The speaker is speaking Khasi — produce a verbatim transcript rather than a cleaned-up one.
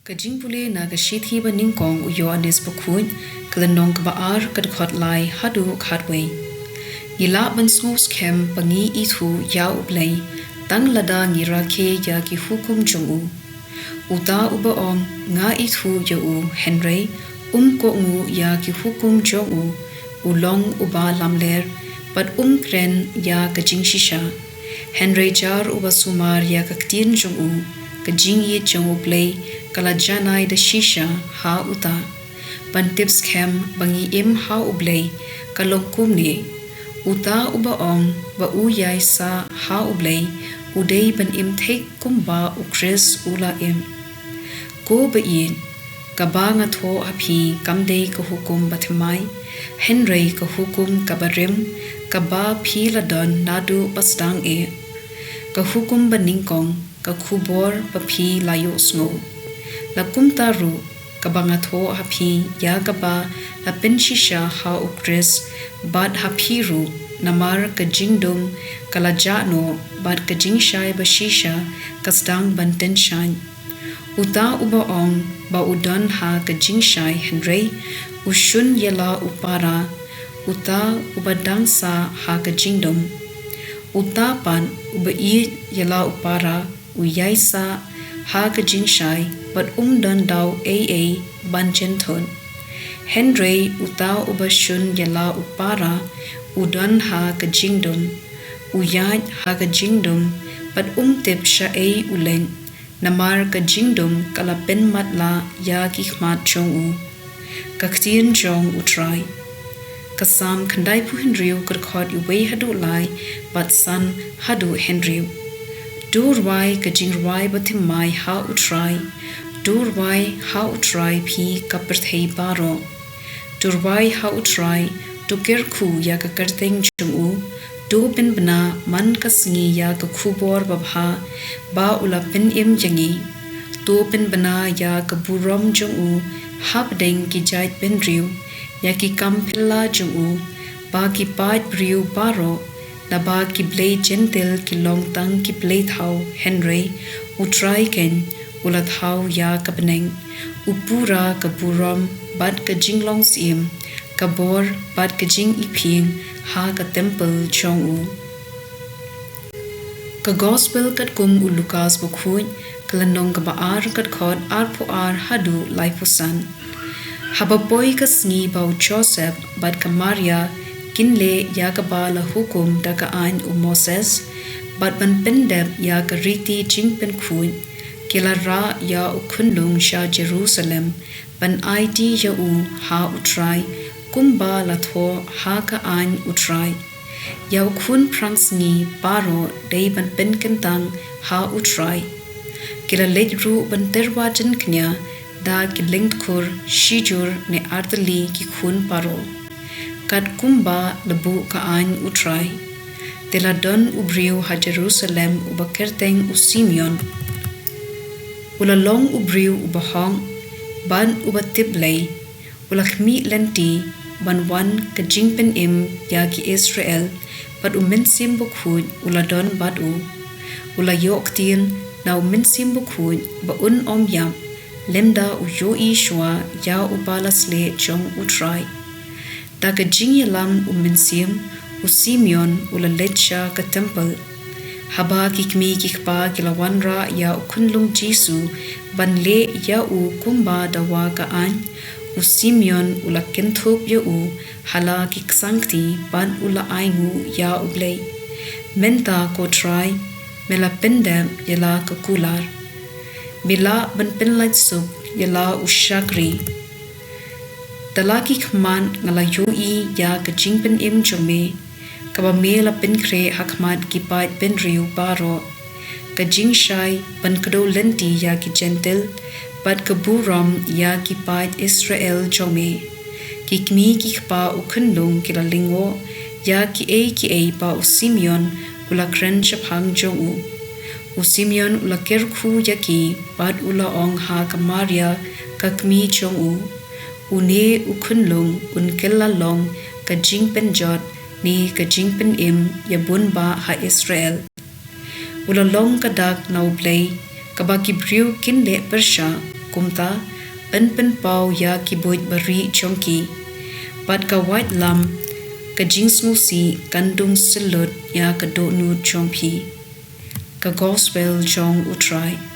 Ka jingpule na ka shithi ba nyngkong u Ïoannis Bakhuid, ka lynnong kaba ar, ka dkhot lai haduh khatwei. Ngi lah ban sngewskhem ba ngi ithuh ïa U Blei tang lada ngi rakhe ïa ki hukum jong u. Uta uba ong, nga ithuh ïa u, hynrei um kohnguh ïa ki hukum jong u, u long uba lamler, bad um kren ïa ka jingshisha. Hynrei jar uba sumar ïa ka ktien jong u, ka jingïeit jong U Blei ka la janai da shisha ha uta. Ban tip skhem ba ngi im ha U Blei ka long kumne: uta uba ong ba u ïai sah ha U Blei, u dei ban im thik kumba U Khrist u la im. Ko ba ïeit, kaba nga thoh ha phi kam dei ka hukum bathymmai, hynrei ka hukum kaba rim, kaba phi la don naduh ba sdang eh. Ka hukum ba nyngkong, ka khubor ba phi la ïohsngew. La kumta ruh, kaba nga thoh ha phi, ïa kaba la pynshisha ha U Khrist bad ha phi ruh, namar ka jingdum ka la jah noh, bad ka jingshai ba shisha ka sdang ban tyngshaiñ. Uta uba ong ba u don ha ka jingshai, hynrei u shun ïa la u para, uta uba dang sah ha ka jingdum. Uta pat uba ïeit ïa la u para, u ïai sah ha ka jingshai, bad um don daw ei ei ban jynthut. Hynrei uta uba shun ïa la u para, u don ha ka jingdum, u ïaid ha ka jingdum, bad um tip shaei u leit, namar ka jingdum ka la pynmatlah ïa ki khmat jong u. Ka ktien jong U Trai. Ka Salm khyndaiphew hynriew, ka dkhot wei haduh lai, bad san haduh hynriew. To rwai ka jingrwai bathymmai ha U Trai. To rwai ha U Trai, phi ka pyrthei baroh. To rwai ha U Trai, to kyrkhu ïa ka kyrteng jong u. To pynbna man ka sngi ïa ka khubor babha ba u la pynim ïa ngi. To pynbna ïa ka burom jong u hapdeng ki jaitbynriew, ïa ki kam phylla jong u, ba ki paid briew baroh, naba ki blei jentil ki long tang ki blei thaw, hynrei U Trai keiñ u la thaw ïa ka bneng. U pura ka burom bad ka jinglong syiem, ka bor bad ka jingiphieng ha ka templ jong u. Ka Gospel katkum u Lukas Bakhuid, ka lynnong kaba ar, ka dkhot arphew ar haduh laiphew san. Haba poi ka sngi ba u Joseph bad ka Maria kin leh ïa kaba la hukum da ka aiñ u Moses, bad ban pyndep ïa ka riti jingpynkhuid, ki la rah ïa u khunlung sha Jerusalem, ban aiti ïa u ha U Trai, kumba la thoh ha ka aiñ U Trai. Ïa u khun phrangsngi baroh dei ban pynkyntang ha U Trai. Ki la leit ruh ban tyrwa jingkñia da ki lyngdkhur shijur ne artylli ki khun baroh, katkumba la buh ka aiñ U Trai. Te la don u briew ha Jerusalem uba kyrteng u Simeon. U la long u briew uba hok bad uba tip Blei. U la khmih lynti ban wan ka jingpynim ïa ki Israel, bad U Mynsiem Bakhuid u la don bad u. U la ïoh ktien na U Mynsiem Bakhuid ba un ym ïap lymda u ïohi shuwa ïa uba la sleh jong U Trai. Da ka jingïalam U Mynsiem, u Simeon u la leit sha ka templ. Haba ki kmie ki kpa ki la wanrah ïa u khunlung Jisu ban leh ïa u kumba dawa ka aiñ, u Simeon u la kynthup ïa u ha la ki ksangkti bad u la ainguh ïa U Blei. Mynta ko Trai, me la pyndep ïa la ka kular. Me lah ban pynlait suk ïa la u shakri. Da la ki khmat nga la ïohi ïa ka jingpynim jong me, kaba me la pynkhreh ha khmat ki paid bynriew baroh. Ka jingshai ban kdew lynti ïa ki Jentil, bad ka burom ïa ki paid Israel jong me. Ki kmie ki kpa u khunlung ki la lyngngoh ïa kiei kiei ba u Simeon u la kren shaphang jong u. U Simeon u la kyrkhu ïa ki bad u la ong ha ka Maria ka kmie jong u, une u khunlung un kylla long ka jingpynjot ne ka jingpynim ïa bun bah ha Israel. U la long ka dak na U Blei, kaba ki briew kin leh pyrshah. Kumta yn pynpaw ïa ki buit barieh jong ki, bad ka waitlam ka jingsngewsih kan dung syllut ïa ka dohnud jong phi. Ka Gospel jong U Trai.